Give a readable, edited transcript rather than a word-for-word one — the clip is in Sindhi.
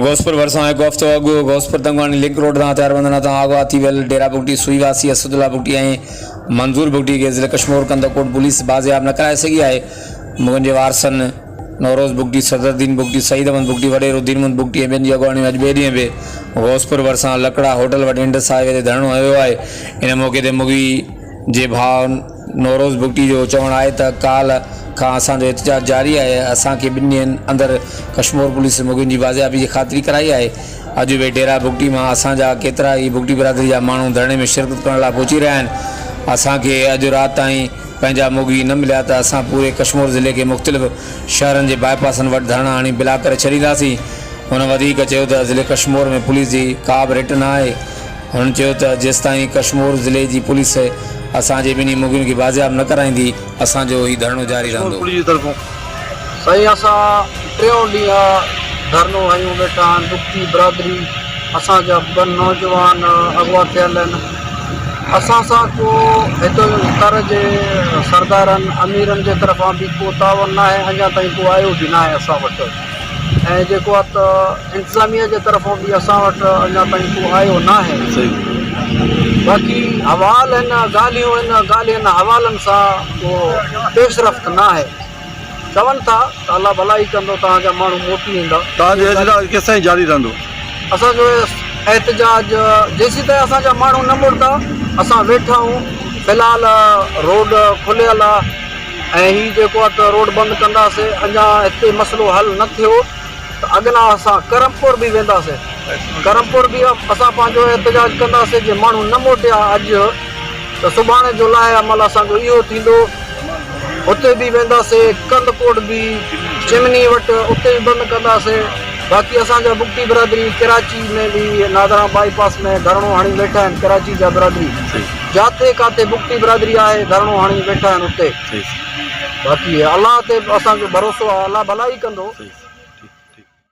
غوثپور ڀرسان هڪ هفتو اڳ غوثپور تنگواڻي لنڪ روڊ تان هٿياربندن هٿان اغوا ٿي ويل ڊيرا بگٽي سوئي واسي اسدالله بگٽي ۽ منظور بگٽي کي ضلعي ڪشمور ڪنڌڪوٽ پوليس بازياب نه ڪرائي سگهي آهي. مغن جي وارثن نوروز بگٽي، صدرالدين بگٽي، سعيد احمد بگٽي، وڏيرو دين محمد بگٽي ۽ ٻين جي اڳواڻي ۾ اڄ ٻئي ڏينهن به غوثپور ڀرسان لڪڙا هوٽل وٽ انڊس هاء وي تي ڌرڻو هنيو ويو آهي. ان موقعي تي مغوي جي ڀاء نوروز بگٽي جو چوڻ آهي ته ڪالهه کان اسان جو احتجاج جاري آهي، اسان کي ٻن ڏينهن اندر ڪشمور پوليس مغوين جي بازيابي جي خاطري ڪرائي آهي، اڄ به ڊيرا بگٽي مان اسان جا ڪيترا ئي بگٽي برادري جا ماڻهو ڌرڻي ۾ شرڪت ڪرڻ لاء پهچي رهيا آهن، اسان کي اڄ رات تائين پنهنجا مغوي نه مليا ته اسان پوري ڪشمور ضلعي کي مختلف شهرن جي باء پاسن وٽ ڌرڻا هڻي بلاڪ ڪري ڇڏينداسين، هن وڌيڪ چيو ته ضلعي ڪشمور ۾ پوليس جي ڪا به رٽ نه آهي. هن چيو ته جيستائين ڪشمور ضلعي جي پوليس اسان جي ٻنهي مغوين کي بازياب نه ڪرائيندي اسان جو هي ڌرڻو جاري ڪشمور رهندو. پوليس جي طرفون. سائين اسان ٽيون ڏينهن آ ڌرڻو هنيون ويٺا آهن بگٽي برادري اسان جا ٻه نوجوان اغوا ٿيل آهن اسان سان ڪو هتو تر جي سردارن اميرن جي طرفان به ڪو تعاون ناهي اڃا تائين ڪو آيو به ناهي اسان وٽ ۽ جيڪو آ ته انتظاميه جي طرفون به اسان وٽ اڃا تائين ڪو آيو ناهي. باقي حوال هن ڳالهيون هن ڳالهين حوالن سان ڪو پيش رفت ناهي. چون ٿا ته الله ڀلائي ڪندو توهان جا ماڻهو موٽي ايندا. توهان جو احتجاج ڪيستائين جاري رهندو؟ اسان جو احتجاج جيسيتائين اسان جا ماڻهو نه مڙندا اسان ويٺا آهيون. في الحال روڊ کليل آ ۽ هي جيڪو آ ته روڊ بند ڪنداسين اڃا هتي مسئلو حل نه ٿيو. ته اڳنا اسان ڪرمپور به وينداسين، ڪرمپور به اسان پنهنجو احتجاج ڪنداسين، جي ماڻهو نه موٽيا اڄ ته سڀاڻي جو لائحه عمل اسان جو اهو ٿيندو، اتي به وينداسين، ڪنڌڪوٽ به چمني وٽ اتي به بند ڪنداسين، باقي اسان جا بگٽي برادري ڪراچي ۾ به نادرا بائي پاس ۾ ڌرڻو هڻي ويٺا آهن، ڪراچي جا برادري جاٿي ڪاٿي بگٽي برادري آهي ڌرڻو هڻي ويٺا آهن اتي، باقي الله تي اسان جو ڀروسو آهي الله ڀلائي ڪندو.